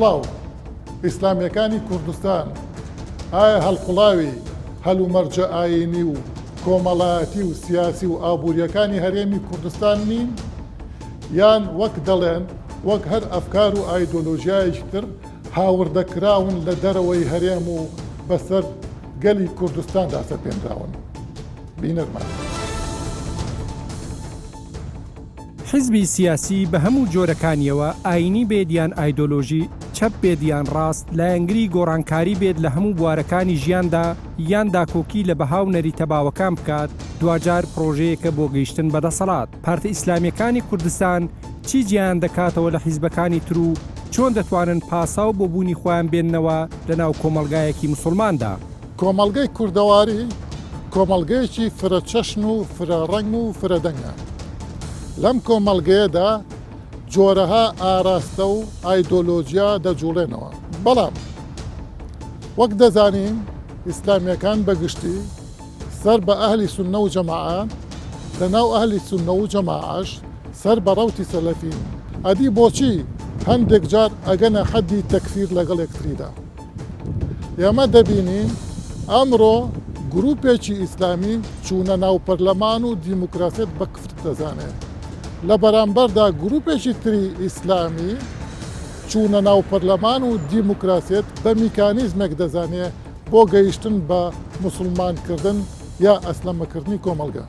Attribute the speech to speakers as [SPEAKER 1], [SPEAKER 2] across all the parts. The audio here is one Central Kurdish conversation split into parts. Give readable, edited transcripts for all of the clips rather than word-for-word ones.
[SPEAKER 1] سڵاو. ئیسلامیەکانی کوردستان ئایا هەڵقوڵاوی هەلومەرجە ئایینی و کۆمەڵایەتی و سیاسی و ئابووریەکانی هەرێمی کوردستان نین؟ یان وەک دەڵێن وەک هەر ئەفکار و ئایدۆلۆژیایەکی تر هاوردەکراون لە دەرەوەی هەرێم و بەسەر گەلی کوردستاندا سەپێنراون؟ بینەرمان بن.
[SPEAKER 2] حیزبی سیاسی بە هەموو جۆرەکانیەوە، ئایینی بێت یان ئایدۆلۆژی، چەپ بێت یان ڕاست، لایەنگری گۆڕانکاری بێت لە هەموو بوارەکانی ژیاندا یان داکۆکی لە بەها و نەریتە باوەکان بکات، دواجار پڕۆژەیەکە بۆ گەیشتن بە دەسەڵات. پارتە ئیسلامییەکانی کوردستان چی جیایان دەکاتەوە لە حیزبەکانی تر و چۆن دەتوانن پاساو بۆ بوونی خۆیان بێننەوە لەناو کۆمەڵگایەکی موسوڵماندا؟
[SPEAKER 1] کۆمەڵگەی کوردەواری کۆمەڵگەیەکی فرە چەشن و فرە ڕەنگ و فرە دەنگە. لەم کۆمەڵگەیەدا جۆرەها ئاراستە و ئایدۆلۆجیا دەجوڵێنەوە. بەڵام وەک دەزانین ئیسلامییەکان بە گشتی سەر بە ئەهلی سوننە و جەماعەن، لە ناو ئەهلی سوننە و جەماعەش سەر بە ڕەوتی سەلەفین. ئەدی بۆچی هەندێک جار ئەگەنە حەدی تەکفیر لەگەڵ یەکتریدا؟ ئێمە دەبینین ئەمڕۆ گروپێکی ئیسلامی چوونە ناو پەرلەمان و دیموکراسیەت بە کفر دەزانێ، لە بەرامبەردا گروپێکی تری ئیسلامی چوونە ناو پەرلەمان و دیموکراسیەت بە میکانیزمێک دەزانێ بۆ گەیشتن بە موسڵمانکردن یا ئەسلەمەکردنی کۆمەڵگە.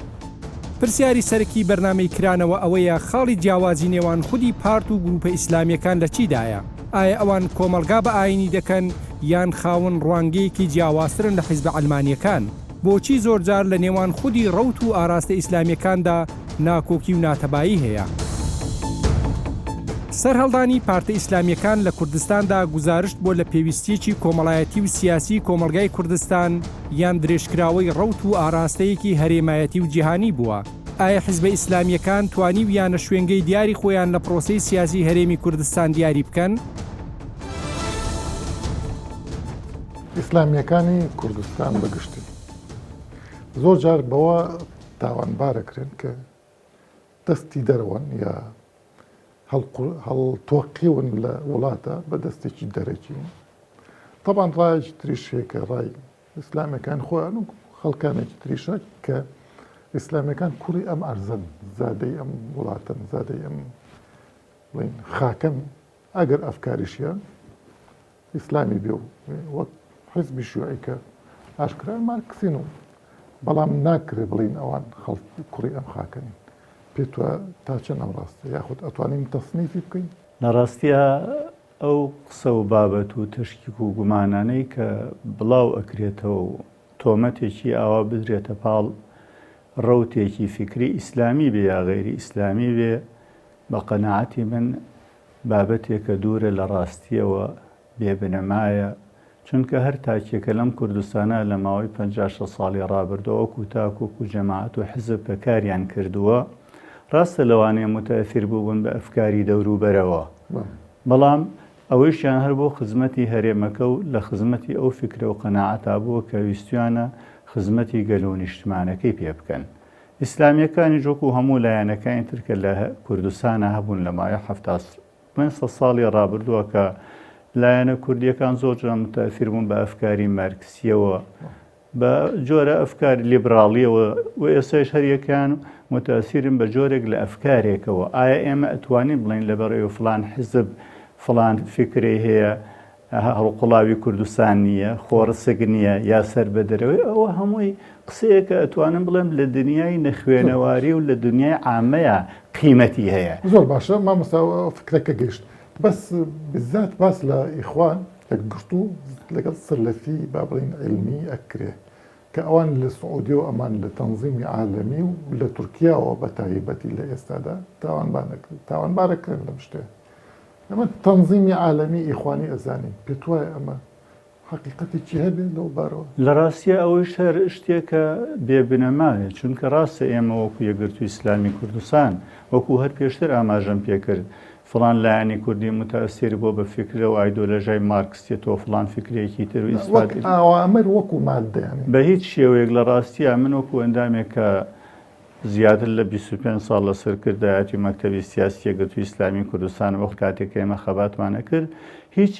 [SPEAKER 2] پرسیاری سەرەکی بەرنامەی کرانەوە ئەوەیە خاڵی جیاوازی نێوان خودی پارت و گروپە ئیسلامیەکان لە چیدایە؟ ئایا ئەوان کۆمەڵگا بە ئایینی دەکەن یان خاوەن ڕوانگەیەکی جیاوازترن لە حیزبە عەلمانیەکان؟ بۆچی زۆرجار لە نێوان خودی ڕەوت و ئاراستە ئیسلامیەکاندا ناکۆکی و ناتەبایی هەیە؟ سەرهەڵدانی پارتە ئیسلامیەکان لە کوردستاندا گوزارشت بووە لە پێویستیەکی کۆمەڵایەتی و سیاسی کۆمەڵگای کوردستان یان درێژکراوەی ڕەوت و ئاراستەیەکی هەرێمایەتی و جیهانی بووە؟ ئایا حیزبە ئیسلامییەکان توانیویانە شوێنگەی دیاری خۆیان لە پرۆسەی سیاسی هەرێمی کوردستان دیاری بکەن؟
[SPEAKER 1] ئیسلامییەکانی کوردستان بە گشتی زۆر جار بەوە تاوانبارەکرێن کە دەستی دەرەوەن یا هەڵتۆقیون لە وڵاتە بە دەستێکی دەرەکی. تەبعەن ڕایەکی تریش هەیە کە ڕای ئیسلامیەکان خۆیان و خەڵکانێکی تریشە کە ئیسلامیەکان کوڕی ئەم ئەرزەن، زادەی ئەم وڵاتەن، زادەی ئەم بڵێین خاکەن، ئەگەر ئەفکاریشیان ئیسلامی بێ و وەک حزبی شیوعی کە ئاشکرا مارکسین و بەڵام ناکرێ بڵین ئەوان خەڵک کوڕی ئەم خاکە نین. پێت وایە تا چەند ئەم ڕاستە یاخود ئەتوانین تەسنیفی بکەین؟
[SPEAKER 3] لە ڕاستیا ئەو قسە و بابەت و تەشکیک و گومانانەی کە بڵاو ئەکرێتەوە و تۆمەتێکی ئاوا بدرێتە پاڵ ڕەوتێکی فیکری ئیسلامی بێ یا غەیری ئیسلامی بێ بە قەناعەتی من بابەتێکە دوورە لە ڕاستیەوە بێ بنەمایە چونکە هەر تاکێکە لەم کوردستانە لە ماوەی 50 شەست ساڵی ڕابردووە وەکو تاک وەکو جەماعەت و حزب کە کاریان کردووە ڕاستە لەوانەیە موتەئەسیر بووبن بە ئەفکاری دەوروبەرەوە بەڵام ئەوەیشیان هەر بۆ خزمەتی هەرێمەکە و لە خزمەتی ئەو فیکرە و قەناعەتا بووە کە ویستویانە خزمەتی گەل و نیشتمانەکەی پێ بکەن. ئیسلامییەکانیش وەکو هەموو لایەنەکانی تر کە لە کوردستانا هەبوون لە ماوەی 75 ساڵی ڕابردووە کە لایەنە کوردییەکان زۆر جار موتەئەسیر بوون بە ئەفکاری مارکسییەوە بە جۆرە ئەفکاری لیبراڵیەوە و ئێستایش هەر یەکەیان موتەئسیرن بە جۆرێک لە ئەفکارێکەوە ئایا ئێمە ئەتوانین بڵێین لەبەر ئەوەی فڵان حزب فڵان فیکرەی هەیە هەڵقوڵاوی کوردستان نییە خۆڕسک نییە یا سەر بە دەرەوەی ئەوە هەمووی قسەیەکە ئەتوانم بڵێم لە دنیای نەخوێنەواری و لە دنیای عامەیە قیمەتی هەیە.
[SPEAKER 1] زۆر باشە مامۆستا فکرەکە گەیشت بەس بزات باس لە ئیخوان یەکگرتوو لەگەڵ سەلەفی با بڵێین عیلمی ئەکرێ کە ئەوان لە سعودیە و ئەمان لە تەنزیمی عالەمی و لە تورکیاوە بە تایبەتی لە ئێستادا تاوانبارەکرێن لەم شتێ ئەمە تەنزیمی عالەمی ئیخوانی ئەزانین پێت وایە ئەمە حەقیقەتێکی هەبێ لەو بارەوە؟
[SPEAKER 3] لە ڕاستیا ئەوەیش هەر شتێکە بێ بنەمایە، چونکە ڕاستە ئێمە وەکو یەکگرتووی ئیسلامی کوردستان، وەکو هەر پێشتر ئاماژەم پێکرد، فڵان لایەنی کوردی موتەئەسیر بووە بە فیکرە و ئایدۆلۆژای مارکسیەتەوە فڵان فیکرێکی تر و
[SPEAKER 1] وەک ئیسپات ئاوامر وەکو ماددە یانی.
[SPEAKER 3] بە هیچ شێوەیەک لە ڕاستیا من وەکو ئەندامێک کە. زیاتر لە 25 ساڵ لە سەرکردایەتی مەکتەبی سیاسی یەکگرتووی ئیسلامی کوردستان وەک کاتێک کە ئێمە خەباتمان ئەکرد هیچ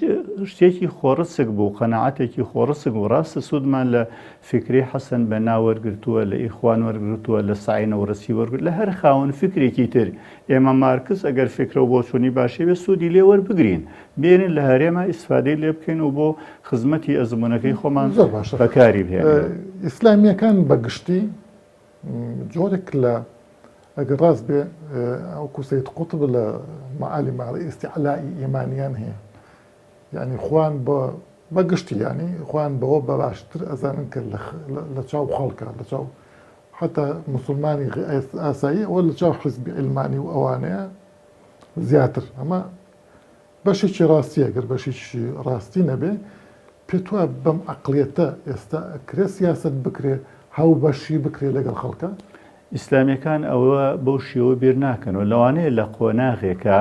[SPEAKER 3] شتێکی خۆڕسک بوو، قەناعەتێکی خۆڕسک بوو، ڕاستە سوودمان لە فیکرەی حەسەن بەننا وەرگرتووە، لە ئیخوان وەرگرتووە، لە سەعی نەورەسی وەرگرتووە، لە هەر خاوەن فیکرێکی تر. ئێمە مارکس ئەگەر فیکرە و بۆچوونی باشی هەبێ سوودی لێ وەربگرین، بێنین لە هەرێما ئیسفادەی لێ بکەین و بۆ خزمەتی ئەزموونەکەی خۆمان
[SPEAKER 1] زۆر باشە.
[SPEAKER 3] بەکاری بهێنین.
[SPEAKER 1] ئیسلامییەکان بە گشتی جۆرێک لە ئەگەر ڕاست بێ وەکو سەید قوتب لە مەعالیم ئەڵێ ئیستعلائی ئیمانیان هەیە یعنی خوان بە بە گشتی یعنی خوان بەوە بە باشتر ئەزانن کە لە چاو خەڵکە لە چاو حتا مسلمانی ئاسایی ئەوە لە چاو حزبی علمانی و ئەوانەیە زیاتر ئەمە بەشێکی ڕاستیە گەر بەشێکی ڕاستی نەبێ پێت وایە بەم عەقڵیەتە ئێستا ئەکرێ سیاسەت بکرێ هاوبەشی بکرێ لەگەڵ خەڵکا؟
[SPEAKER 3] ئیسلامیەکان ئەوە بەو شێوە بیر ناکەنەوە لەوانەیە لە قۆناغێکا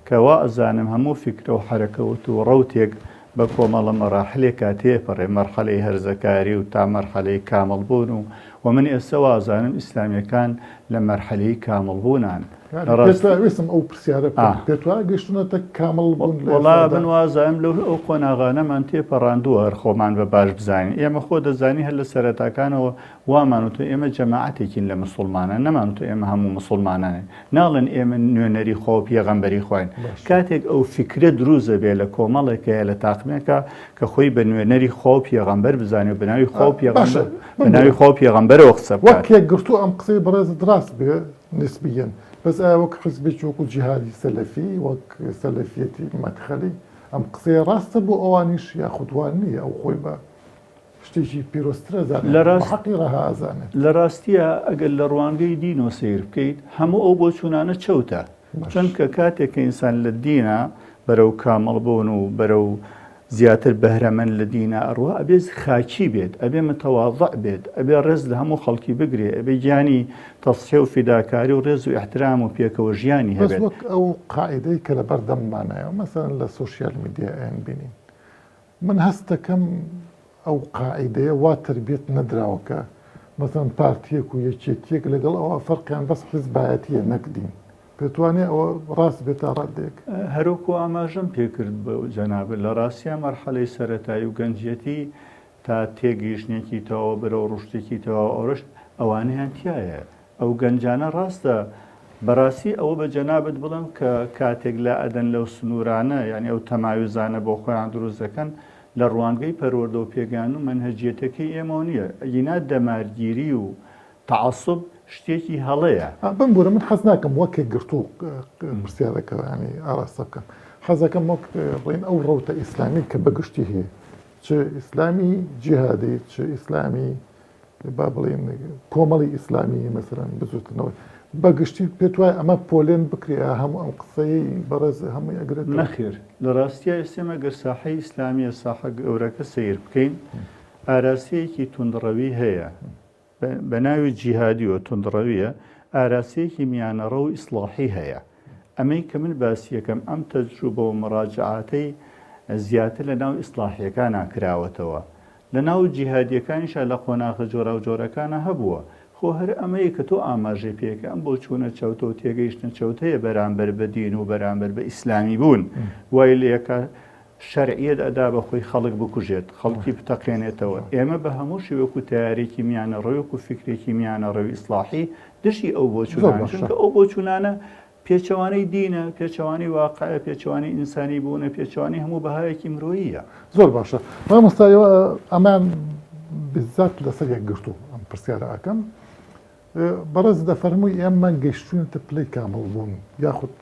[SPEAKER 3] کە وا ئەزانم هەموو فیکرە و حەرەکەوت و ڕەوتێک بە کۆمەڵە مەراحلێکا تێپەڕێ مەرحەلەی هەرزەکاری و تا مەرحەلەی کامڵ بوون و وە من ئێستا وا ئەزانم ئیسلامیەکان لە مەرحەلەی کامڵ بوونان
[SPEAKER 1] لە ڕاست ویستم ئەو پرسیارە بکەم پێت وایە گەیشتوونەتە کامڵ بوون لە
[SPEAKER 3] وەڵا من وازانم لەو ئەو قۆناغانەمان تێپەڕاندووە هەر خۆمان بە باش بزانین ئێمە خۆ دەزانی هەر لە سەرەتاکانەوە وامان وتووە ئێمە جەماعەتێکین لە مسوڵمانان نەمان وتووە ئێمە هەموو مسوڵمانانین ناڵێن ئێمە نوێنەری خوا و پێغەمبەری خواین کاتێک ئەو فیکرە دروست دەبێت لە کۆمەڵێکە یا لە تاقمێکە کە خۆی بە نوێنەری خوا و پێغەمبەر بزانێ و بە ناوی خوا و پێغەمبەر بە ناوی خوا و پێغەمبەرەوە قسە بکات.
[SPEAKER 1] وەک یەکگرتوو ئەم قسەی بەڕێزت ڕاست بێ نسبیەن بەس ئایا وەک حزبێکی وەکو جیهادی سەلەفی وەک سەلەفیەتی مەدخەلی ئەم قسەیە ڕاستە بۆ ئەوانیش یاخود وا نییە ئەو خۆی بە شتێکی پیرۆزتر ئەزانێت
[SPEAKER 3] لە
[SPEAKER 1] بە
[SPEAKER 3] ڕاست
[SPEAKER 1] حەقی ڕەها ئەزانێت.
[SPEAKER 3] لە ڕاستیا ئەگەر لە ڕوانگەی دینەوە سەیر بکەیت هەموو ئەو بۆچوونانە چەوتە
[SPEAKER 1] باش.
[SPEAKER 3] چونکە کاتێک کە ئینسان لە دینا بەرەو کامڵ بوون و بەرەو زیاتر بەهرەمەند لە دینا ئەڕوا ئەبێ خاکی بێت ئەبێ متەواضع بێت ئەبێ ڕێز لە هەموو خەڵکی بگرێ ئەبێ گیانی تەزحیە و فیداکاری و ڕێز و ئیحترام و پێکەوە ژیانی
[SPEAKER 1] بەس
[SPEAKER 3] هەبێت.
[SPEAKER 1] وەک ئەو قاعیدەی کە لەبەر دەممانایە مەسەلەن لە سۆشیال میدیا ئەیانبینین من هەست دەکەم ئەو قاعیدەیە وا تەربیەت نەدراوە کە مەسەلەن پارتیەک و یەکێتیەک لەگەڵ ئەوە فەرقیان بەس حیزبایەتیە نەک دین. پێتوانیە ئەوە ڕاست بێت تا ڕادەیەک؟
[SPEAKER 3] هەروەکو ئاماژەم پێکرد بۆ جەنابت لە ڕاستیا مەرحەلەی سەرەتایی و گەنجیەتی تا تێگەیشتنێکی تەواو بەرەو ڕوشدێکی تەواو ئەوڕشت ئەوانەیان تیایە ئەو گەنجانە ڕاستە بەڕاستی ئەوە بە جەنابت بڵێم کە کاتێک لا ئەدەن لەو سنوورانە یانی ئەو تەمایوزانە بۆ خۆیان دروست دەکەن لە ڕوانگەی پەروەردە و پێگەیاندن و مەنهەجیەتەکەی ئێمەوە نییە ئەگینا دەمارگیری و تەعەسوب شتێکی هەڵەیە.
[SPEAKER 1] بمبورە من حەز ناکەم وەک یەکگرتوو پرسیارەکە یانی ئاراستە بکەم حەزەکەم وەک بڵێین ئەو ڕەوتە ئیسلامی کە بەگشتی هەیە چ ئیسلامی جیهادی چ ئیسلامی با بڵێین کۆمەڵی ئیسلامی مەسەلەن بزوتنەوەی بە گشتی پێت وایە ئەمە پۆلێن بکرێ یا هەموو ئەم قسەی بەڕێز هەمووی ئەگرێتەوە؟
[SPEAKER 3] نەخێر لە ڕاستیا ئێستا ئێمە گەر ساحەی ئیسلامیە ساحە گەورەکە سەیر بکەین ئاراستەیەکی توندڕەوی هەیە بە ناوی جیهادیەوە توندڕەویە ئاراستەیەکی میانەڕەو و ئیسڵاحی هەیە ئەمەی کە من باسیەکەم ئەم تەجروبە و مڕاجعاتەی زیاتر لە ناو ئیسڵاحیەکانا کراوەتەوە لە ناو جیهادیەکانیشا لە قۆناغە جۆراوجۆرەکانا هەبووە. خۆ هەر ئەمەیە کە تۆ ئاماژەی پێکەی ئەم بۆچوونە چەوتە و تێگەیشتنە چەوتەیە بەرامبەر بە دین و بەرامبەر بە ئیسلامی بوون وای لێکا شەرعیەت ئەدا بە خۆی خەڵک بکوژێت، خەڵکی بتەقێنێتەوە. ئێمە بە هەموو شێوەک و تەیارێکی میانەڕەوێک و فیکرێکی میانەڕەوی ئیسڵاحی دژی ئەو بۆچوونانەین، چونکە ئەو بۆچوونانە پێچەوانەی دینە، پێچەوانەی واقعە، پێچەوانەی ئینسانی بوونە، پێچەوانەی هەموو بەهایەکی مرۆییە.
[SPEAKER 1] زۆر باشە مامۆستا ئێوە ئەمان بالذات لەسەر یەکگرتوو ئەم پرسیارە ئەکەم بەڕێز دەفەرمووی ئێمە گەیشتوینەتە پلەی کامڵ بوون یاخود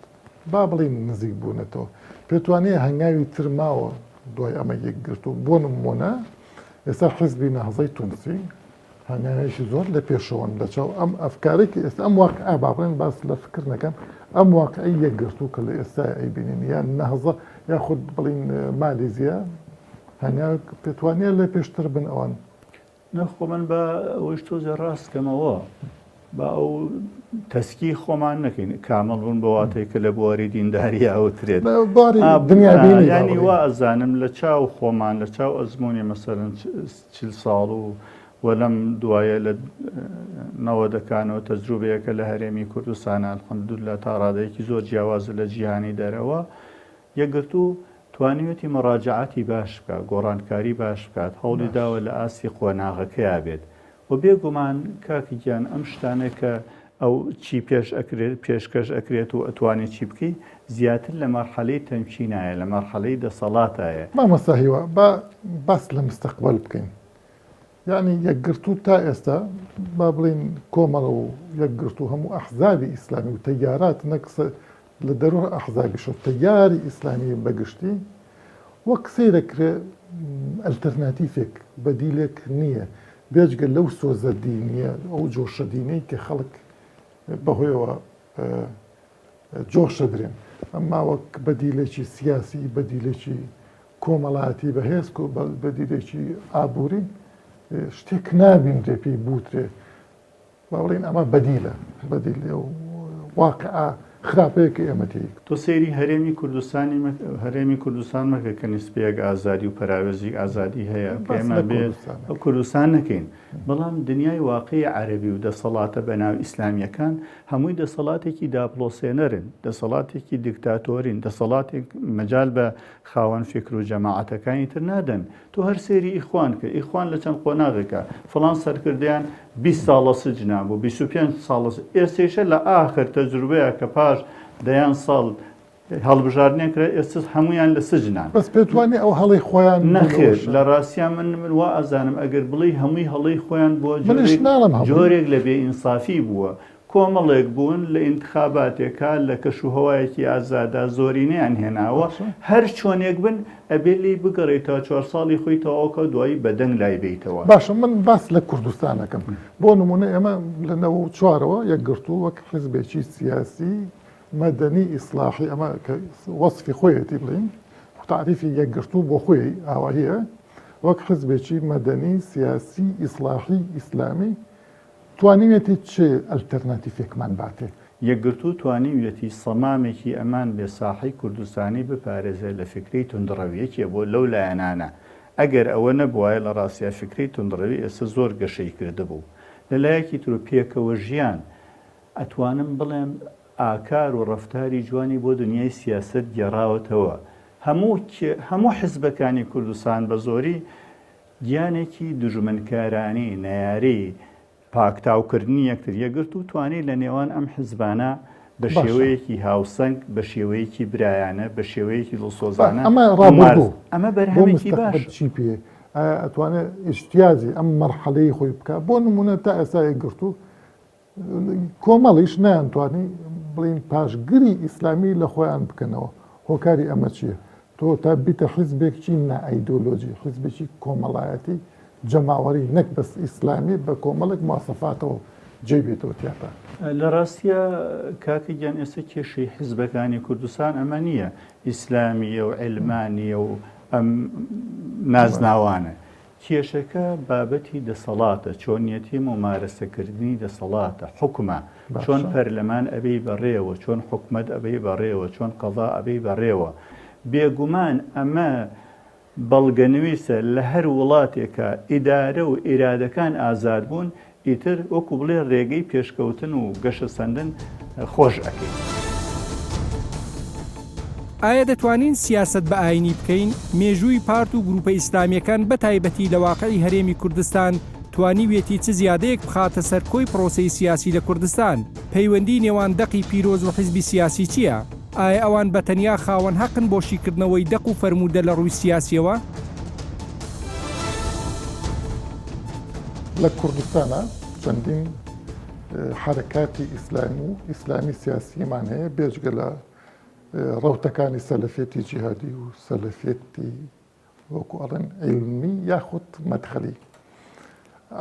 [SPEAKER 1] با بڵێین نزیک بوونەتەوە پێتوانەیە هەنگاوی تر ماوە دوای ئەمە یەکگرتوو بۆ نموونە ئێستا حزبی نەهزەی تونسی هەنگاوێکی زۆر لە پێشەوەن لە چاو ئەم ئەفکارەی کە ئێستا ئەم واقعە با بڵێن باس لە فکر نەکەم ئەم واقعی یەکگرتوو کە لە ئێستا ئەیبینین یان نەهزە یاخود بڵین مالیزیا هەنگاوێک پێتوانە لە پێشتر بن ئەوان
[SPEAKER 3] نەخۆ من بە ئەوەیش تۆزێ ڕاست کەمەوە با ئەو تەسکی خۆمان نەکەین کامڵ بوون بە واتای کە لە بواری دینداری ئەوترێت ینی وا ئەزانم لە چاو خۆمان لە چاو ئەزمموی مەسەرن چل ساڵ و. و لەم دوایە لە نەوەدەکانەوە تەجروبەیەکە لە هەرێمی کوردستانە الحمدللە تا ڕادەیەکی زۆر جیاوازە لە جیهانی دەرەوە یەکگرتوو توانیویەتی مەڕاجەعاتی باش بکات گۆڕانکاری باش بکات هەوڵی داوە لە ئاستی قۆناغەکەیا بێت و بێ گومان کاکە گیان ئەم شتانە کە ئەو چی پێش ئەکرێت پێشکەش ئەکرێت و ئەتوانێت چی بکەی زیاتر لە مەرحەلەی تەمکینایە لە مەرحەلەی دەسەڵاتایە.
[SPEAKER 1] مامۆستا هیوا با باس لە مستەقبەل بکەین یەعنی یەکگرتوو تا ئێستا با بڵێین کۆمەڵە و یەکگرتوو هەموو ئەحزابی ئیسلامی و تەیارات نەک لە دەروه ئەحزابیشەوە تەیاری ئیسلامی بەگشتی وەک سەیرەکرێ ئەلتەرناتیفێک بەدیلێک نییە بێجگە لەو سۆزە دینیە ئەو جۆشە دینەی کە خەڵک بەهۆیەوە جۆشە درێن ئەمما وەک بەدیلێکی سیاسی بەدیلێکی کۆمەڵایەتی بەهێز بەدیلێکی ئابووری شتێک نابینرێ پێی بوترێ با بڵێین ئەمە بەدیلە، بەدیل ئەو واقعە خراپەیە کە ئێمە تێی.
[SPEAKER 3] تۆ سەیری هەرێمی کوردستانی هەرێمی کوردستان مەکە کە نیسبەیەک ئازادی و پەراوێزیک ئازادی هەیە کە
[SPEAKER 1] باس
[SPEAKER 3] ئێمە
[SPEAKER 1] لە
[SPEAKER 3] بێ
[SPEAKER 1] کوردستان نەکەین.
[SPEAKER 3] کوردستان نەکەین بەڵام دنیای واقعی عەرەبی و دەسەڵاتە بەناو ئیسلامییەکان هەمووی دەسەڵاتێکی داپڵۆسێنەرن دەسەڵاتێکی دیکتاتۆرین دەسەڵاتێک مەجال بە خاوەن فیکر و جەماعەتەکانی تر نادەن تۆ هەر سەیری ئیخوان کە، ئیخوان لە چەند قۆناغێکا، فڵان سەرکردەیان 20 ساڵە سجنا بوو، 25 ساڵە ئێستەیشە لە ئاخر تەجروبەیە کە پاش دەیان ساڵ هەڵبژاردنێک کرا ئێستا هەموویان لە سجنان.
[SPEAKER 1] بەس پێت وا نیە ئەو هەڵەی خۆیان بوو
[SPEAKER 3] نەخێر
[SPEAKER 1] لەوەشا؟
[SPEAKER 3] لە ڕاستیا من من وا ئەزانم ئەگەر بڵێی هەمووی هەڵەی خۆیان بووە
[SPEAKER 1] منیش
[SPEAKER 3] جۆرێک
[SPEAKER 1] ناڵێم هەمووی.
[SPEAKER 3] جۆرێک لە بێ ئینسافی بووە کۆمەڵێک بوون لە ئینتخاباتێکا لە کەش و هەوایەکی ئازادا زۆرینەیان هێناوە،
[SPEAKER 1] باشە.
[SPEAKER 3] هەر چۆنێک بن ئەبێ لێی بگەڕێی تا چوارساڵی خۆی تەواو کا و دوایی بە دەنگ لای بێیتەوە.
[SPEAKER 1] باشە من باس لە کوردستان ئەکەم. بۆ نموونە ئێمە لە نەوە و چوارەوە یەکگرتوو وەک حیزبێکی سیاسی مەدەنی ئیسلاحی ئەمە کە وەسفی خۆیەتی بڵێین تەعریفی یەکگرتوو بۆ خۆی ئاواهیە وەک حیزبێکی مەدەنی سیاسی ئیسلاحی ئیسلامی توانیویەتی چ ئەلتەرناتیفێکمان باتێ؟
[SPEAKER 3] یەکگرتوو توانیویەتی سەمامێکی ئەمان بێ ساحەی کوردستانی بپارێزێ لە فیکرەی توندڕەوی یەکێ بۆ لەو لایەنانە ئەگەر ئەوە نەبوایە لە ڕاستیا فیکرەی توندڕەوی ئێستا زۆر گەشەی کردبوو لە لایەکی ترو پێکەوە ژیان ئەتوانم بڵێم ئاکار و ڕەفتاری جوانی بۆ دنیای سیاسەت گێڕاوەتەوە هەموو هەموو حزبەکانی کوردستان بە زۆری گیانێکی دوژمنکارانی، نەیاری، پاکتاوکردنی یەکتر یەکگرت و توانی لە نێوان ئەم حزبانە بە
[SPEAKER 1] باشە.
[SPEAKER 3] شێوەیەکی هاوسەنگ، بە شێوەیەکی برایانە، بە شێوەیەکی
[SPEAKER 1] با
[SPEAKER 3] دڵسۆزانە
[SPEAKER 1] ئەمە
[SPEAKER 3] ممارس
[SPEAKER 1] ڕابردوو
[SPEAKER 3] ئەمە
[SPEAKER 1] بۆ
[SPEAKER 3] بەرهەمێکی
[SPEAKER 1] مستەقبەل
[SPEAKER 3] باشە.
[SPEAKER 1] چی پێ ئایا ئەتوانێ ئیجتیازی ئەم مەرحەلەی خۆی بکا؟ بۆ نموونە تا ئێستا یەکگرتوو کۆمەڵیش نەیانتوانی بڵێین پاشگری ئیسلامی لە خۆیان بکەنەوە، هۆکاری ئەمە چییە؟ تۆ تا بیتە حیزبێکی نائایدۆلۆجی، حیزبێکی کۆمەڵایەتی جەماوەری نەک بەس ئیسلامی بە کۆمەڵێک مواسەفاتەوە جێی بێتەوە تیاتا.
[SPEAKER 3] لە ڕاستیا کاکە گیان ئێستا کێشەی حیزبەکانی کوردستان ئەمە نییە ئیسلامییە و عیلمانییە و ئەم نازناوانە، کێشەکە بابەتی دەسەڵاتە، چۆنیەتی مومارەسەکردنی دەسەڵاتە، حوکمە، چۆن پەرلەمان ئەبەی بەڕێوە، چۆن حکومەت ئەبەی بەڕێوە، چۆن قەزا ئەبەی بەڕێوە. بێگومان ئەمە بەڵگەنویسە لە هەر وڵاتێکا ئیدارە و ئیرادەکان ئازاد بوون، ئیتر وەکو بڵێ رێگەی پێشکەوتن و گەشەسەندن خۆش ئەکەی.
[SPEAKER 2] ئایا دەتوانین سیاسەت بە ئاینی بکەین؟ مێژووی پارت و گروپە ئیسلامییەکان بە تایبەتی لە واقعی هەرێمی کوردستان توانیویەتی چ زیادەیەک بخاتە سەر کۆی پرۆسەی سیاسی لە کوردستان؟ پەیوەندی نێوان دەقی پیرۆز و حیزبی سیاسی چییە؟ ئایا ئەوان بە تەنیا خاوەن هەقن بۆ شیکردنەوەی دەق و فەرموودە لە ڕووی سیاسییەوە؟
[SPEAKER 1] لە کوردستانا چەندین حەرەکاتی ئیسلامی و ئیسلامی سیاسیمان هەیە بێجگە لە ڕەوتەکانی سەلەفیەتی جیهادی و سەلەفیەتی وەکو ئەڵێن عیلمی یاخود مەدخەلی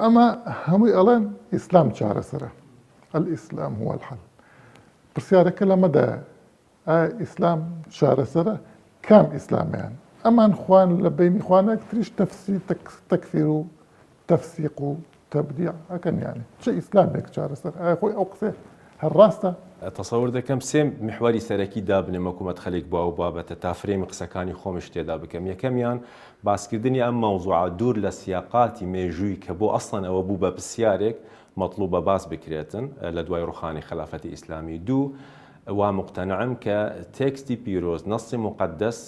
[SPEAKER 1] ئەمە هەمووی ئەڵێن ئیسلام چارەسەرە الاسلام هو الحل پرسیارەکە لەمەدا ئایا ئیسلام چارەسەرە کام ئیسلامیان ئەمان خوان لە بینی خوانێک تریش تەفسی تەکفیر و تەفسیق و تەبدیع ئەکەن یانی چ ئیسلامێک چارەسەر ئایا خۆی ئەو قسەیە هەر ڕاستە؟
[SPEAKER 4] تەسەور دەکەم سێ میحوەری سەرەکی دابنێم وەکو مەدخەلێک بۆ ئەو بابەتە تا فرەیمی قسەکانی خۆمیش تێدا بکەم. یەکەمیان باسکردنی ئەم مەوزوعە دوور لە سیاقاتی مێژووی کە بۆ ئەسڵەن ئەوە بوو بە پرسیارێک مەتڵوبە باس بکرێتن لە دوای ڕوخانی خەلافەتی ئیسلامی. دوو، وا موقتەنعم کە تێکستی پیرۆز، نەسی موقەدەس،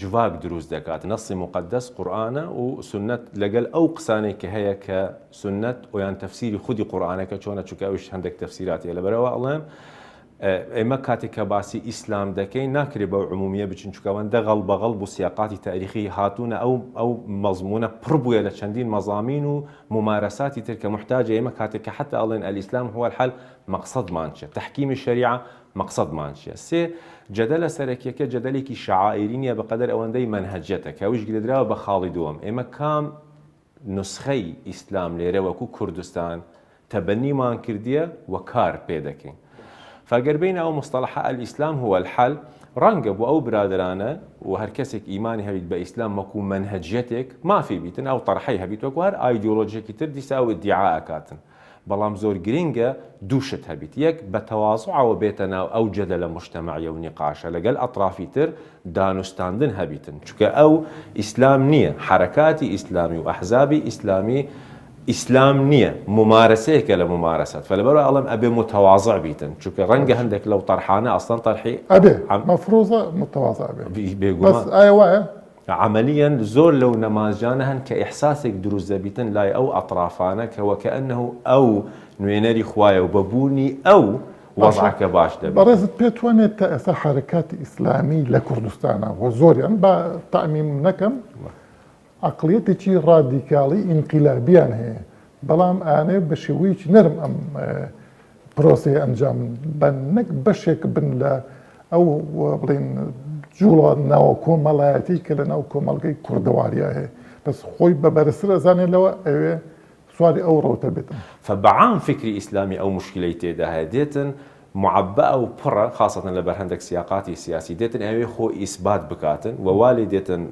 [SPEAKER 4] جڤاک دروست دەکات، نەسی موقەدەس قورئانە و سوننەت لەگەل ئەو قسانەی کە هەیە کە سوننەت یان تەفسیری خودی قورئانەکە چۆنە چونکە ئەویش هەندێک تەفسیرات هەیە لەبەرئەوە ئەڵێم ئێمە کاتێک کە باسی ئیسلام دەکەین ناکرێت بەو عمومیە بچین چونکە ئەوەندە غەڵ بە غەڵ بوو سیاقاتی تاریخی هاتوونە ئەو ئەو مەزمونە پڕ بووە لە چەندین مەزامین و ممارەساتی تر کە محتاجە ئێمە کاتێک کە حتا ئەڵێن الاسلام هو الحل مەقسەدمان چیە تحکیمی شەریعە مەقسەدمان چیە؟ سێ، جەدەلە سەرەکیەکە جەدەلێکی شەعائیری نیە بەقەدەر ئەوەندەی مەنهەجیەتە کە ئەویش گرێدراوە بە خاڵی دووەم، ئێمە کام نوسخەی ئیسلام لێرە وەکو کوردستان تەبەنیمان کردیە و کار پێ دەکەین؟ فگەر بێینە ئەو مستەڵەحە الاسلام هو الحل ڕەنگە بۆ ئەو برادەرانە و هەر کەسێک ئیمانی هەبیت بە ئیسلام وەکو مەنهەجیەتێک مافی بیتن ئەو تەرحەی هەبیت وەکو هەر ئایدیۆلۆژیەکی تر دیسا ئەو ئیدیعا ئەکاتن بەڵام زۆر گرینگە دوو شت هەبیت یەک بە تەوازوعەوە بێتە ناو ئەو جەدەلە موجتەمەعیە و نیقاشە لەگەل ئەترافی تر دانوستاندن هەبیتن چونکە ئەو ئیسلام نیە حەرەکاتی ئیسلامی و ئەحزابی ئیسلامی ئیسلام نیە مومارەسەیەکە لە مومارەسات فلەبەرئەوە ئەڵێم ئەبێ موتەوازع بیتن چونکە ڕەنگە هەندێک لەو تەرحانە ئەسڵەن تەرحی
[SPEAKER 1] ئەبێ مەفروزە موتەوازع بێ
[SPEAKER 4] بێگومان
[SPEAKER 1] بەس ئایا وایە؟
[SPEAKER 4] عەمەلیەن زۆر لەو نەمازجانە هەن کە ئیحساسێک دروست دەبیتن لای ئەو ئەترافانە کە وەکەئەنه ئەو نوێنەری خوایە و بە بوونی ئەو
[SPEAKER 1] باشە
[SPEAKER 4] وەزعەکە باش دەبیتن.
[SPEAKER 1] بەڕێزت پێت وانیە تا ئێستا حەرەکاتی ئیسلامی لە کوردستانا و زۆریان با تەعمیم نەکەم عەقڵیەتێکی ڕادیکاڵی ئینقیلابیان هەیە بەڵام ئەیانەوێت بە شێوەیەکی نەرم ئەم پرۆسەیە ئەنجام بەن نەک بەشێک بن لە ئەو بڵێن جوڵانەوە کۆمەڵایەتی کە لە ناو کۆمەڵگەی کوردەواریا هەیە بەس خۆی بە بەرزتر ئەزانێت لەوە ئەوێ سواری ئەو ڕەوتە بێتن.
[SPEAKER 4] فبەعام فیکری ئیسلامی ئەو موشکیلەی تێدا هەیە دێتن معبەئە و پڕە خاسەتەن لەبەر هەندێک سیاقاتی سیاسی دێتن ئەوێ خۆ ئیسبات بکاتن و وا لێ دێتن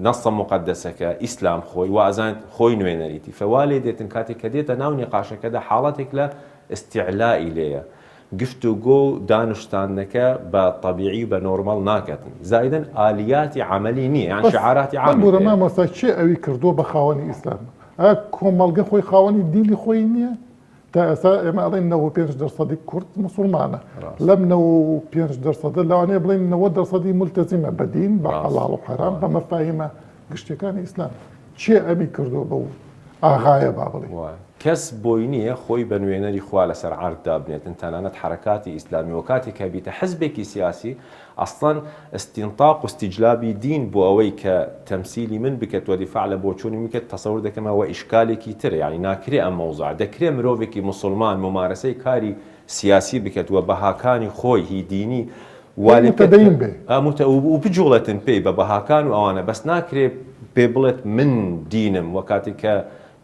[SPEAKER 4] نەصە موقەدەسەکە، ئیسلام خۆی، وا ئەزانێت خۆی نوێنەریتی فە وا لێ دێتن کاتێک کە دێتە ناو نیقاشەکەدا حاڵەتێک لە ئیستیعلائی لێیە گفتوگۆ و دانوستاندنەکە بە تەبیعی و بە نۆرمەڵ ناکەتن زائیدەن ئالیاتی عەمەلی نییە یان
[SPEAKER 1] بەس
[SPEAKER 4] شعاراتی عامی
[SPEAKER 1] ببورە
[SPEAKER 4] پێیە.
[SPEAKER 1] مامۆستا کێ ئەوی کردووە بە خاوەنی ئیسلام؟ ئایا کۆمەڵگە خۆی خاوەنی دینی خۆی نییە؟ تا ئێستا ئێمە ئەڵێین 95 دەرسەدی کورد موسڵمانە لەم 95 دەرسەدە لەوانەیە بڵێین 90 دەرسەدی ملتەزیمە بە دین بە حەڵاڵ و حەرام بە مەفاهیمە گشتیەکانی ئیسلام کێ ئەمی کردووە بەو ئاغایە با بڵێین؟
[SPEAKER 4] کەس بۆی نییە خۆی بە نوێنەری خوا لەسەر عەرد دابنێتن تەنانەت حەرەکاتی ئیسلامی وە کاتێک هەبیتە حزبێکی سیاسی ئەسڵەن استنطاق و استجلابی دین بۆ ئەوەی کە تەمسیلی من بکەت و دیفاع لە بۆچوونی من بکەت تەسەور دەکەم ئەوە ئیشکالێکی ترە یانی ناکرێ ئەم مەوزوعە دەکرێ مرۆڤێکی موسڵمان مومارەسەی کاری سیاسی بکەت و بەهاکانی خۆی هی دینی وا لێ بکەت
[SPEAKER 1] متدین بێ
[SPEAKER 4] ئا متە و بجوڵێتن پێی بە بەهاکان و ئەوانە بەس ناکرێ پێ بڵێت من دینم وە کاتێک کە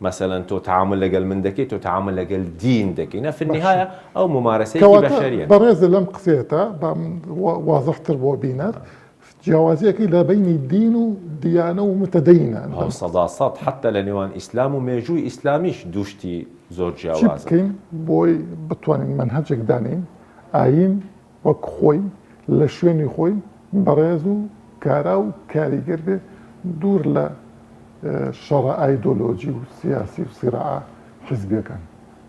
[SPEAKER 4] مەسەلەن تۆ تەعامول لەگەل من دەکەی تۆ تەعامول لەگەل دین دەکەی نە فی
[SPEAKER 1] باشە
[SPEAKER 4] النهایە ئەو مومارەسەیەکی
[SPEAKER 1] کەواتە
[SPEAKER 4] بەشەریە.
[SPEAKER 1] بەڕێزت لەم قسەیەتا با من وازحتر بۆ بینەر جیاوازیەکەی لە بەینی دین و دیانە و متدەینە
[SPEAKER 4] ئەو
[SPEAKER 1] لەم
[SPEAKER 4] سەدا سەد حەتتا لە نێوان ئیسلام و مێژووی ئیسلامیش دوو شتی زۆر
[SPEAKER 1] چی
[SPEAKER 4] جیاوازن.
[SPEAKER 1] بکەین بۆی بتوانین مەنهەجێک دانێین ئایین وەک خۆی لە شوێنی خۆی بەڕێز و کارا و کاریگەر بێ دوور لە شەڕە ئایدۆلۆجی و سیاسی و سیراعە حیزبیەکان.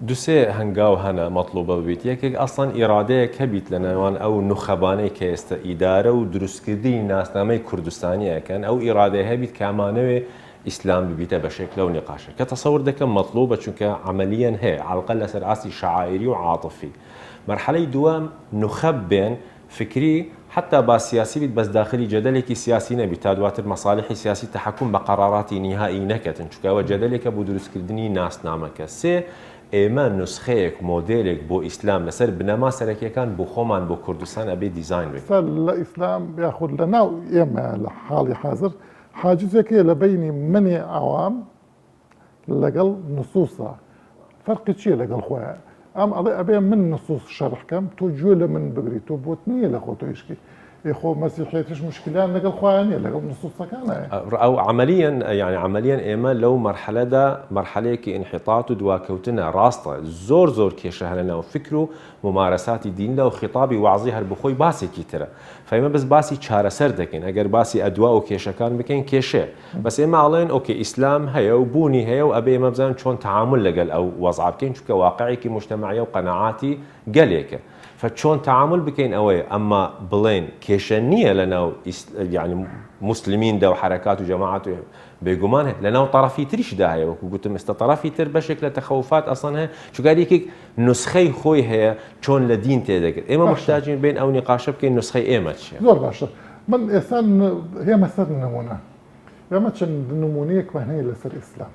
[SPEAKER 4] دوسێ هەنگاو هەنە مەتڵوبە ببیت یەکێک ئەسڵەن ئیرادەیەک هەبیت لە نێوان ئەو نوخەبانەی کە ئێستە ئیدارە و دروستکردنی ناسنامەی کوردستانی ئەکەن ئەو ئیرادەیە هەبیت کە ئەمانەوێ ئیسلام ببیتە بەشێک لەو نیقاشە کە تەسەور دەکەم مەتڵوبە چونکە عەمەلیەن هەیە عەلقە لەسەر ئاستی شەعائیری و عاتفی مەرحەلەی دووەم نوخەب بێن فکری حەتا با سیاسی بیت بەس داخلی جەدەلێکی سیاسی نەبیت تا دواتر مەسالیحی سیاسی تەحەکوم بە قەراراتی نیهائی نەکەتن چونکە ئەوە جەدەلێکە بۆ دروستکردنی ناسنامەکە سێ ئێمە نوسخەیەک مۆدێلێک بۆ ئیسلام لەسەر بنەما سەرەکیەکان بۆ خۆمان بۆ کوردستان ئەبێ دیزاین بکەین.
[SPEAKER 1] ئێستا لە ئیسلام یاخود لە ناو ئێمە لە حاڵی حازر حاجزێک هەیە لە بەینی منی عەوام لەگەڵ نصوصا فەرقی چییە لەگەڵ خۆیان ئەم ئەڵێ ئەبێ من نصوص شەرح کەم تۆ گوێ لە من بگری تۆ بۆت نییە لە خۆتۆ ئیشکی. ئێ خۆ مەسیحیەتیش موشکیلەیان لەگەڵ خوایان نیە لەگەڵ نصوصەکانە.
[SPEAKER 4] ئەو عەمەلیەن یانی عەمەلیەن ئێمە لەو مەرحەلەدا مەرحەلەیەکی ئینحیتات و دواکەوتنە ڕاستە زۆر زۆر کێشە هەنە ناو فکر و مومارەساتی دیندا و خیتابی وەعزی هەر بخۆی باسێکی ترە فەیمە بەس باسی چارەسەر دەکەین ئەگەر باسی ئەدوا و کێشەکان بکەین کێشەیە بەس ئێمە ئەڵێن okay ئیسلام هەیە و بوونی هەیە و ئەبێ ئێمە بزانین چۆن تەعامول لەگەل ئەو وەزعە بکەین چونکە واقعێکی موجتەمەعیە و قەناعاتی گەلێکە فە چۆن تەعامول بکەین ئەوەیە ئەمما بڵێن کێشە نییە لە ناو یعنی موسلمیندا و حەرەکات و جەماعات و بێگومان هەیە لە ناو تەڕەفی تریشدا هەیە وەکو گوتم ئێستا تەڕەفی تر بەشێک لە تەخەوفات ئەسڵەن هەیە چونکە هەر یەکێک نوسخەی خۆی هەیە چۆن لە دین تێدەگەێت ئێمە
[SPEAKER 1] باشە.
[SPEAKER 4] محتاجین بێین ئەو نیقاشە بکەین نوسخەی ئێمە چییە.
[SPEAKER 1] زۆر باشە من ئێستا هێمە سەر نمونە ئێمە چەند نمونەیەکمان هەیە لەسەر ئیسلام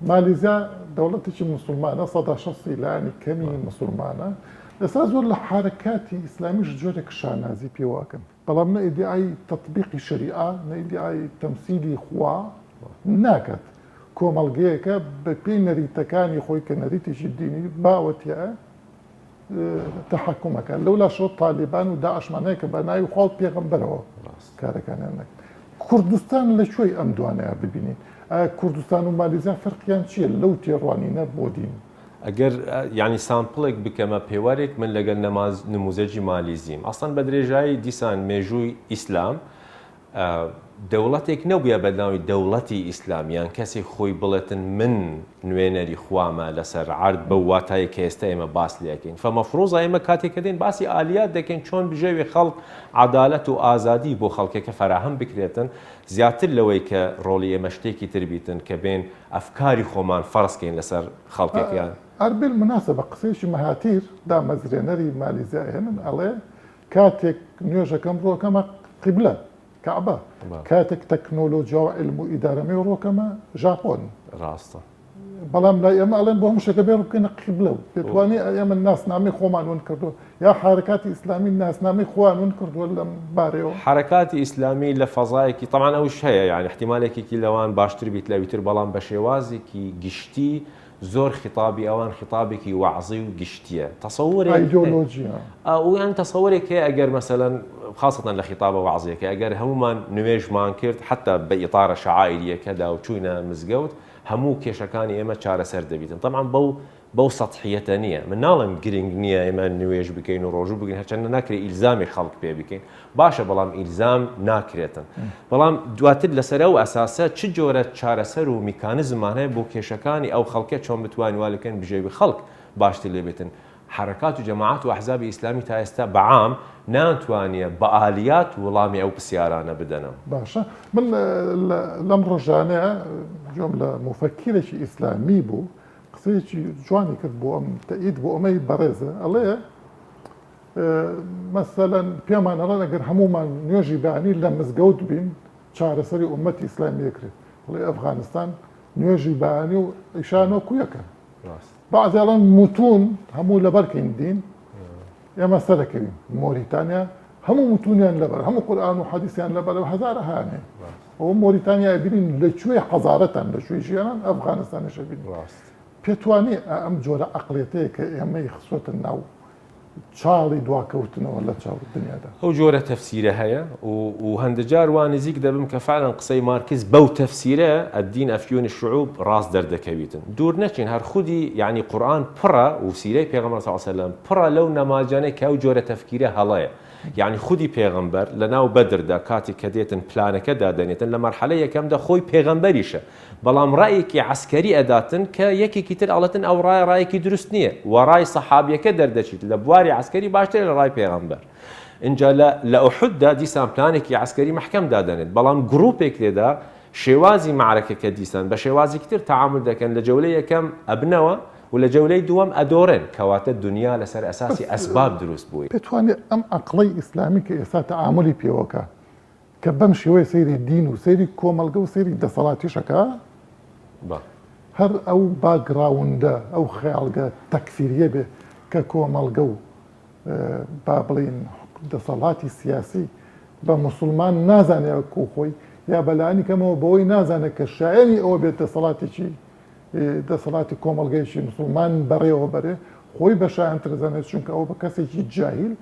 [SPEAKER 1] مالیزیا دەوڵەتێکی موسڵمانە سەدا شەستی لایەنی کەمی موسڵمانە ئێستا زۆر لە حەرەکاتی ئیسلامیش جۆرێک شانازی پێوە ئەکەن بەڵام نە ئیدیعای تەتبیقی شەریعە نە ئیدیعای تەمسیلی خوا ناکات کۆمەڵگەیەکە بە پێی نەریتەکانی خۆی کە نەریتێکی دینی باوە تیایە تەحەکوم ئەکات لەولاشەوە تالیبان و داعشمان هەیە کە بە ناوی خوا و پێغەمبەرەوە کارەکانیان دەکەن کوردستان لە کوێی ئەم دوانەیە ببینین ئایا کوردستان و مالیزیا فەرقیان چییە لەو تێڕوانینە بۆ دین؟
[SPEAKER 4] ئەگەر یانی sample ێک بکەمە پێوەرێک من لەگەل نەماز نموزەجی مالیزیم ئەسڵەن بە درێژایی دیسان مێژووی ئیسلام دەوڵەتێک نەبووە بە ناوی دەوڵەتی ئیسلام یان کەسێک خۆی بڵێتن من نوێنەری خوامە لەسەر عەرد بەو واتایە کە ئێستا ئێمە باس لێ ئەکەین فە مەفروزە ئێمە کاتێک کە دێن باسی ئالیات دەکەین چۆن بژێوی خەڵک عەدالەت و ئازادی بۆ خەڵکەکە فەراهەم بکرێتن زیاتر لەوەی کە ڕۆڵی ئێمە شتێکی تر بیتن کە بێن ئەفکاری خۆمان فەرز کەین لەسەر خەڵکێک یان
[SPEAKER 1] هەر بالمناسبە قسەیەکی مەهاتیر دامەزرێنەری مالیزیا ئەهێنن ئەڵێ کاتێک نوێژەکەم ڕۆکەمە قیبلە، کەعبە، کاتێک تەکنۆلۆجیا و عیلم و ئیدارەمەی ڕۆکەمە ژاپۆن.
[SPEAKER 4] ڕاستە.
[SPEAKER 1] بەڵام لای ئێمە ئەڵێن بۆ هەموو شتێکە بێ ڕووبکەینە قیبلە و پێتوانێ ئێمە ناسنامەی خۆمان ون کردووە یا حەرەکاتی ئیسلامی ناسنامەی خۆیان ون کردووە لەم بارەیەوە؟
[SPEAKER 4] حەرەکاتی ئیسلامی لە فەزایەکی تەبعەن ئەوش هەیە یانی ئیحتیمالێکێکی لەوان باشتر بیت لەوی تر بەڵام بە شێوازێکی گشتی زۆر خیتابی ئەوان خیتابێکی وەعزی و گشتیە تەسەورێک
[SPEAKER 1] ئایدۆلۆژیە
[SPEAKER 4] ئەو یان تەسەورێک هەیە ئەگەر مەسەلەن خاصەتەن لە خیتابە وەعزیەکە ئەگەر هەمومان نوێژمان کرد حتا بە ئیتارە شەعائیریەکەدا و چووینە مزگەوت هەموو کێشەکانی ئێمە چارەسەر دەبیتن تەبعەن بەو بەو سەتحیەتە نییە من ناڵێم گرنگ نییە ئێمە نوێژ بکەین و ڕۆژوو بگرین هەرچەندە ناکرێت ئیلزامی خەڵک پێ بکەین باشە بەڵام ئیلزام ناکرێتن بەڵام دواتر لەسەر ئەو ئەساسە چ جۆرە چارەسەر و میکانزممان هەیە بۆ کێشەکانی ئەو خەڵکە چۆن بتوانین وا لەکەن بژێوی خەڵک باشتر لێ بێتن حەرەکات و جەماعات و ئەحزابی ئیسلامی تا ئێستا بە عام نانتوانیە بە ئالیات وڵامی ئەو پسیارانە بدەنەوە.
[SPEAKER 1] باشە من لەم ڕۆژانەیە گوێم لە موفەکیرێکی ئیسلامی بوو قسەیەکی جوانی کرد بۆ ئەم تەئید بۆ ئەمەی بەڕێزە ئەڵێ مەسەلەن پێمان ئەڵێن ئەگەر هەموومان نوێژی بەیانی لە مزگەوت بین چارەسەری ئومەتی ئیسلامی ئەکرێت ئەڵێ ئەفغانستان نوێژی بەیانی و عیشا وەکو یەکە بەعزی ئەڵێن متون هەموو لەبەرکەین دین ئێمە سەرەکەوین مۆریتانیا هەموو متونیان لەبەر هەموو قورئان و حەدیسیان لەبەر هەزارەها هەیە ئەوە مۆریتانیا بینین لە کوێ حەزارەتان لە کوێی ژیانان ئەفغانستانیش بینین پێتوانێ ئەم جۆرە عەقڵیەتەیە کە ئێمەی خستۆتە ناو چاڵی دواکەوتنەوە لە چاو دنیادا.
[SPEAKER 4] ئەو جۆرە تەفسیرە هەیە و و هەندە جار وا نزیک دەبم کە فعلا قسەی مارکس بەو تەفسیرە، الدین افیون الشعوب، ڕاست دەردەکەویتن. دوور نەچین هەر خودی یەعنی قورئان پڕە و سیرەی پێغەمبەر صلی اللە علیە وسلم پڕە لەو نەماجانەی کە ئەو جۆرە تەفکیرە هەڵەیە. یەعنی خودی پێغەمبەر لە ناو بەدردا کاتێک کە دێتن پلانەکە دادەنێتن لە مەرحەلەی یەکەمدا خۆی پێغەمبەریشە بەڵام ڕایەکی عەسکەری ئەداتن کە یەکێکی تر ئەڵێتن ئەو ڕایە ڕایەکی دروست نییە و ڕای سەحابیەکە دەردەچیت لە بواری عەسکەری باشترە لە ڕای پێغەمبەر ئینجا لە لە ئوحوددا دیسان پلانێکی عەسکەری مەحکەم دادەنێت بەڵام گروپێک تێدا شێوازی مەعرەکەکە دیسان بە شێوازێکی تر تەعامول دەکەن لە جەولەی یەکەم ئەبنەوە و لە جەولەی دووەم ئەدۆڕێن کەواتە دونیا لەسەر ئەساسی ئەسباب دروست بووی.
[SPEAKER 1] پێتوانێ ئەم عەقڵەی ئیسلامی کە ئێستا تەعامولی پێوەکا کە بەم شێوەیە سەیری دین و سەیری کۆمەڵگە و سەیری دەسەڵاتیش ئەکا، هەر ئەو background ە، ئەو خەیاڵگە تەکفیرییە بێ کە کۆمەڵگە و با بڵێین دەسەڵاتی سیاسی بە موسڵمان نازانێ وەکوو خۆی یا بە لانی کەمەوە بەوەی نازانێ کە شایەنی ئەوە بێت دەسەڵاتێکی دەسەڵاتی کۆمەڵگەیەکی موسڵمان بەڕێوە بەرێ، خۆی بە شایەنتر ئەزانێ چونکە ئەوە بە کەسێکی جاهیل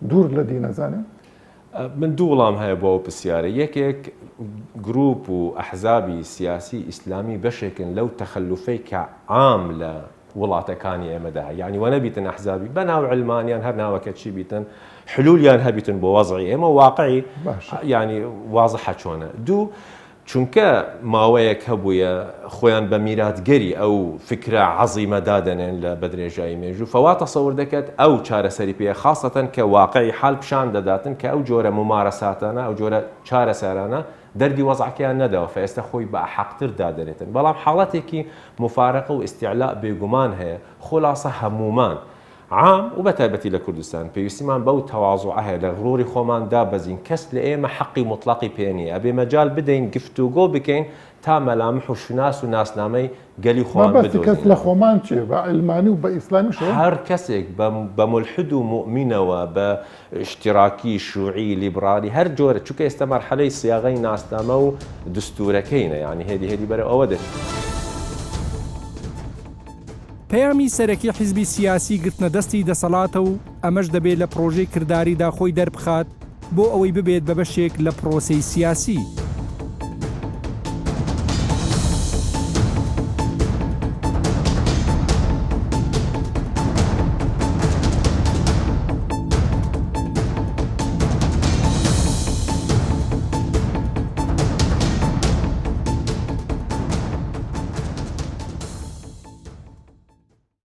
[SPEAKER 1] دوور لە دین ئەزانێ.
[SPEAKER 4] من دوو وڵام هەیە بۆ ئەو پرسیارە، یەکێک گروپ و ئەحزابی سیاسی ئیسلامی بەشێکن لەو تەخەلوفەی کە عام لە وڵاتەکانی ئێمەدا هەیە، یانی وەنەبیتن ئەحزابی بە ناو علمان یان هەر ناوەکە چی بیتن حلولیان هەبیتن بۆ وەزعی ئێمە واقعی یانی وازحە چۆنە. دوو چونکە ماوەیەک هەبوویە خۆیان بە میراتگەری ئەو فکرە عەزیمە دادەنێن لە بەدرێژایی مێژوو فەوا تەسەور دەکەت ئەو چارەسەری پێیە خاسەتەن کە واقعی حال پیشان دەداتن کە ئەو جۆرە مومارەساتانە ئەو جۆرە چارەسەرانە دەردی وەزعەکەیان نەداوە فەئێستا خۆی بە ئەحەقتر دادەنێتن بەڵام حاڵەتێکی موفارەقە و ئیستیعلاء بێگومان هەیە خولاسە هەموومان عام و بەتایبەتی لە کوردستان پێویستیمان بەو تەوازوعە هەیە لە غروری خۆمان دابەزین کەس لە ئێمە حەقی موتڵەقی پێ نییە ئەبێ مەجال بدەین گفتوگۆ بکەین تا مەلامح و شوناس و ناسنامەی گەلی خۆمان
[SPEAKER 1] مەبەستی کەس لە
[SPEAKER 4] بدۆزینەوە.
[SPEAKER 1] خۆمان چیە؟ بە عیلمانی و بە ئیسلامیشەوە؟
[SPEAKER 4] هەر کەسێک بە بە مولحد و موئمینەوە بە ئیشتراکی، شوعی، لیبرالی هەر جۆرە چونکە ئێستا مەرحەلەی سیاغەی ناسنامە و دستورەکەینە یانی هێدی هێدی بەرەو ئەوە دەچین.
[SPEAKER 2] پەیامی سەرەکی حیزبی سیاسی گرتنە دەستی دەسەڵاتە و ئەمەش دەبێ لە پڕۆژەی کرداریدا خۆی دەربخات بۆ ئەوەی ببێت بە بەشێک لە پڕۆسەی سیاسی.